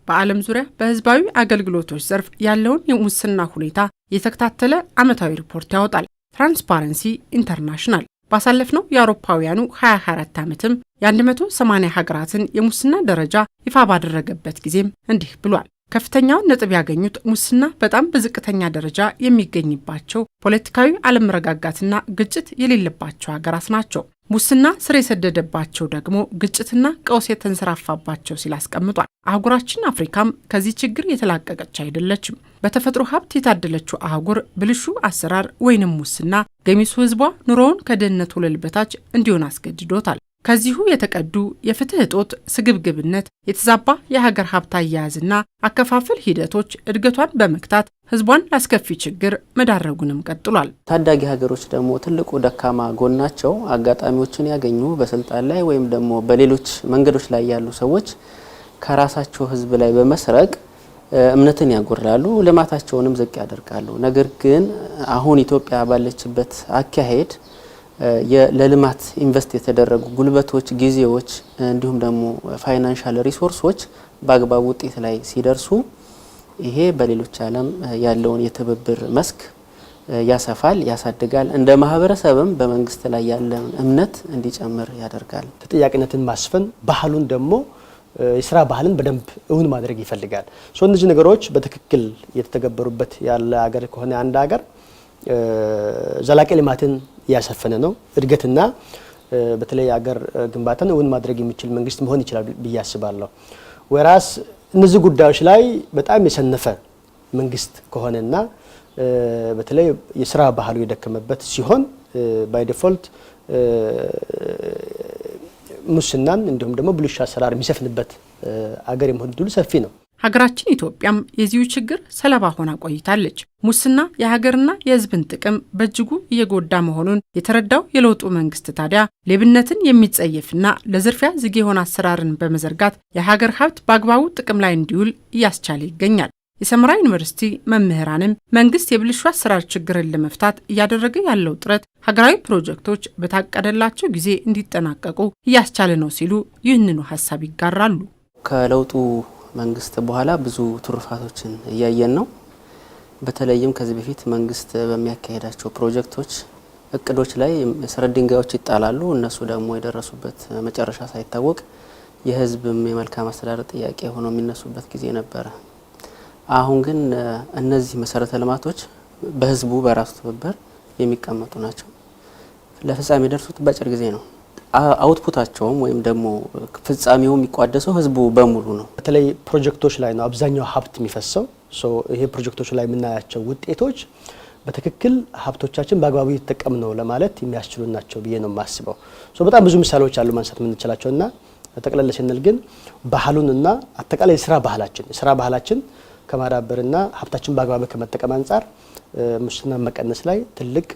በዓለም ዙሪያ በሕዝባዊ አገልግሎቶች ዘርፍ ያለውን የሙስና ሁኔታ የተከታተለ ዓመታዊ ሪፖርት ያወጣል። ትራንስፓረንሲ ኢንተርናሽናል ባሳለፍነው የአውሮፓውያኑ 2024 ዓመትም የ180 ሀገራትን የሙስና ደረጃ ይፋ ባደረገበት ጊዜም እንዲህ ብሏል። ከፍተኛውን ነጥብ ያገኙት ሙስና በጣም በዝቅተኛ ደረጃ የሚገኝባቸው፣ ፖለቲካዊ አለመረጋጋትና ግጭት የሌለባቸው ሀገራት ናቸው። ሙስና ስር የሰደደባቸው ደግሞ ግጭትና ቀውስ የተንሰራፋባቸው ሲል አስቀምጧል። አህጉራችን አፍሪካም ከዚህ ችግር የተላቀቀች አይደለችም። በተፈጥሮ ሀብት የታደለችው አህጉር ብልሹ አሰራር ወይንም ሙስና ገሚሱ ሕዝቧ ኑሮውን ከድህነት ወለል በታች እንዲሆን አስገድዶታል። ከዚሁ የተቀዱ የፍትህ እጦት፣ ስግብግብነት፣ የተዛባ የሀገር ሀብት አያያዝና አከፋፈል ሂደቶች እድገቷን በመግታት ህዝቧን ላስከፊ ችግር መዳረጉንም ቀጥሏል። ታዳጊ ሀገሮች ደግሞ ትልቁ ደካማ ጎናቸው አጋጣሚዎችን ያገኙ በስልጣን ላይ ወይም ደግሞ በሌሎች መንገዶች ላይ ያሉ ሰዎች ከራሳቸው ህዝብ ላይ በመስረቅ እምነትን ያጎድላሉ፣ ልማታቸውንም ዝቅ ያደርጋሉ። ነገር ግን አሁን ኢትዮጵያ ባለችበት አካሄድ ለልማት invest የተደረጉ ጉልበቶች፣ ጊዜዎች እንዲሁም ደግሞ financial resource ኦች በአግባቡ ውጤት ላይ ሲደርሱ ይሄ በሌሎች ዓለም ያለውን የትብብር መስክ ያሰፋል፣ ያሳድጋል። እንደ ማህበረሰብም በመንግስት ላይ ያለን እምነት እንዲጨምር ያደርጋል። ተጠያቂነትን ማስፈን፣ ባህሉን ደግሞ የስራ ባህልን በደንብ እውን ማድረግ ይፈልጋል። So እነዚህ ነገሮች በትክክል እየተተገበሩበት ያለ ሀገር ከሆነ አንድ ሀገር ዘላቂ ልማትን እያሰፈነ ነው። እድገትና በተለይ የሀገር ግንባታን እውን ማድረግ የሚችል መንግስት መሆን ይችላል ብዬ አስባለሁ። Whereas እነዚህ ጉዳዮች ላይ በጣም የሰነፈ መንግስት ከሆነና በተለይ የስራ ባህሉ የደከመበት ሲሆን by default ሙስናን እንዲሁም ደግሞ ብልሹ አሰራር የሚሰፍንበት አገር የመሆን ዕድሉ ሰፊ ነው። ሀገራችን ኢትዮጵያም የዚሁ ችግር ሰለባ ሆና ቆይታለች። ሙስና የሀገርና የሕዝብን ጥቅም በእጅጉ እየጎዳ መሆኑን የተረዳው የለውጡ መንግስት ታዲያ ሌብነትን የሚጸየፍና ለዝርፊያ ዝግ የሆነ አሰራርን በመዘርጋት የሀገር ሀብት በአግባቡ ጥቅም ላይ እንዲውል እያስቻለ ይገኛል። የሰመራ ዩኒቨርሲቲ መምህራንም መንግስት የብልሹ አሰራር ችግርን ለመፍታት እያደረገ ያለው ጥረት ሀገራዊ ፕሮጀክቶች በታቀደላቸው ጊዜ እንዲጠናቀቁ እያስቻለ ነው ሲሉ ይህንኑ ሀሳብ ይጋራሉ። ከለውጡ መንግስት በኋላ ብዙ ትሩፋቶችን እያየን ነው። በተለይም ከዚህ በፊት መንግስት በሚያካሄዳቸው ፕሮጀክቶች እቅዶች ላይ መሰረት ድንጋዮች ይጣላሉ። እነሱ ደግሞ የደረሱበት መጨረሻ ሳይታወቅ የህዝብም የመልካም አስተዳደር ጥያቄ ሆኖ የሚነሱበት ጊዜ ነበረ። አሁን ግን እነዚህ መሰረተ ልማቶች በህዝቡ በራሱ ትብብር የሚቀመጡ ናቸው። ለፍጻሜ የደርሱት በአጭር ጊዜ ነው። Output ኣቸውም ወይም ደግሞ ፍጻሜው የሚቋደሰው ህዝቡ በሙሉ ነው። በተለይ ፕሮጀክቶች ላይ ነው አብዛኛው ሀብት የሚፈሰው። So ይሄ ፕሮጀክቶች ላይ የምናያቸው ውጤቶች በትክክል ሀብቶቻችን በአግባቡ እየተጠቀምን ነው ለማለት የሚያስችሉ ናቸው ብዬ ነው የማስበው። So በጣም ብዙ ምሳሌዎች አሉ ማንሳት የምንችላቸው። እና ጠቅለል ስንል ግን ባህሉንና አጠቃላይ የስራ ባህላችን ከማዳበርና ሀብታችን በአግባቡ ከመጠቀም አንጻር ሙስና መቀነስ ላይ ትልቅ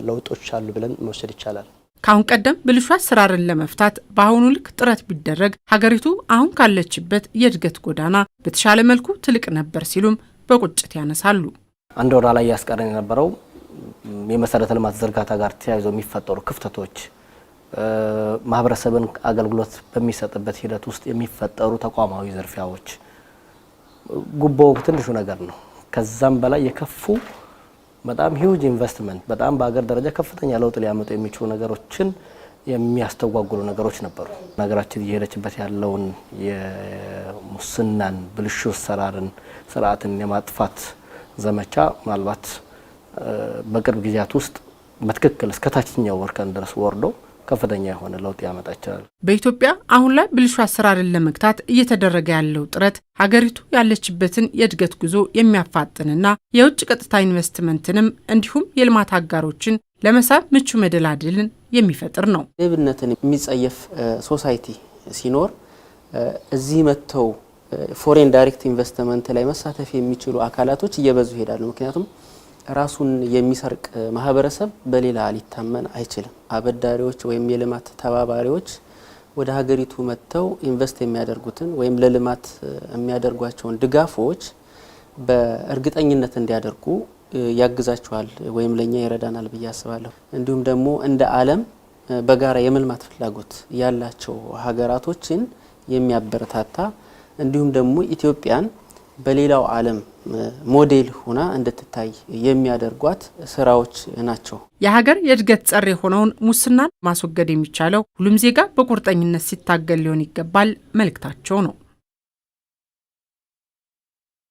ለውጦች አሉ ብለን መውሰድ ይቻላል። ከአሁን ቀደም ብልሹ አሰራርን ለመፍታት በአሁኑ ልክ ጥረት ቢደረግ ሀገሪቱ አሁን ካለችበት የእድገት ጎዳና በተሻለ መልኩ ትልቅ ነበር ሲሉም በቁጭት ያነሳሉ። አንድ ወራ ላይ ያስቀረን የነበረው የመሰረተ ልማት ዝርጋታ ጋር ተያይዞ የሚፈጠሩ ክፍተቶች፣ ማህበረሰብን አገልግሎት በሚሰጥበት ሂደት ውስጥ የሚፈጠሩ ተቋማዊ ዝርፊያዎች፣ ጉቦ ትንሹ ነገር ነው። ከዛም በላይ የከፉ በጣም huge investment፣ በጣም በሀገር ደረጃ ከፍተኛ ለውጥ ሊያመጡ የሚችሉ ነገሮችን የሚያስተጓጉሉ ነገሮች ነበሩ። ሀገራችን እየሄደችበት ያለውን የሙስናን፣ ብልሹ አሰራርን፣ ስርዓትን የማጥፋት ዘመቻ ምናልባት በቅርብ ጊዜያት ውስጥ በትክክል እስከ ታችኛው እርከን ድረስ ወርዶ ከፍተኛ የሆነ ለውጥ ያመጣ ይችላል። በኢትዮጵያ አሁን ላይ ብልሹ አሰራርን ለመግታት እየተደረገ ያለው ጥረት ሀገሪቱ ያለችበትን የእድገት ጉዞ የሚያፋጥንና የውጭ ቀጥታ ኢንቨስትመንትንም እንዲሁም የልማት አጋሮችን ለመሳብ ምቹ መደላድልን የሚፈጥር ነው። ሌብነትን የሚጸየፍ society ሲኖር እዚህ መጥተው foreign direct investment ላይ መሳተፍ የሚችሉ አካላቶች እየበዙ ይሄዳሉ። ምክንያቱም ራሱን የሚሰርቅ ማህበረሰብ በሌላ ሊታመን አይችልም። አበዳሪዎች ወይም የልማት ተባባሪዎች ወደ ሀገሪቱ መጥተው invest የሚያደርጉትን ወይም ለልማት የሚያደርጓቸውን ድጋፎች በእርግጠኝነት እንዲያደርጉ ያግዛቸዋል ወይም ለእኛ ይረዳናል ብዬ አስባለሁ። እንዲሁም ደግሞ እንደ ዓለም በጋራ የመልማት ፍላጎት ያላቸው ሀገራቶችን የሚያበረታታ፣ እንዲሁም ደግሞ ኢትዮጵያን በሌላው ዓለም ሞዴል ሆና እንድትታይ የሚያደርጓት ስራዎች ናቸው። የሀገር የእድገት ጸር የሆነውን ሙስናን ማስወገድ የሚቻለው ሁሉም ዜጋ በቁርጠኝነት ሲታገል ሊሆን ይገባል መልእክታቸው ነው።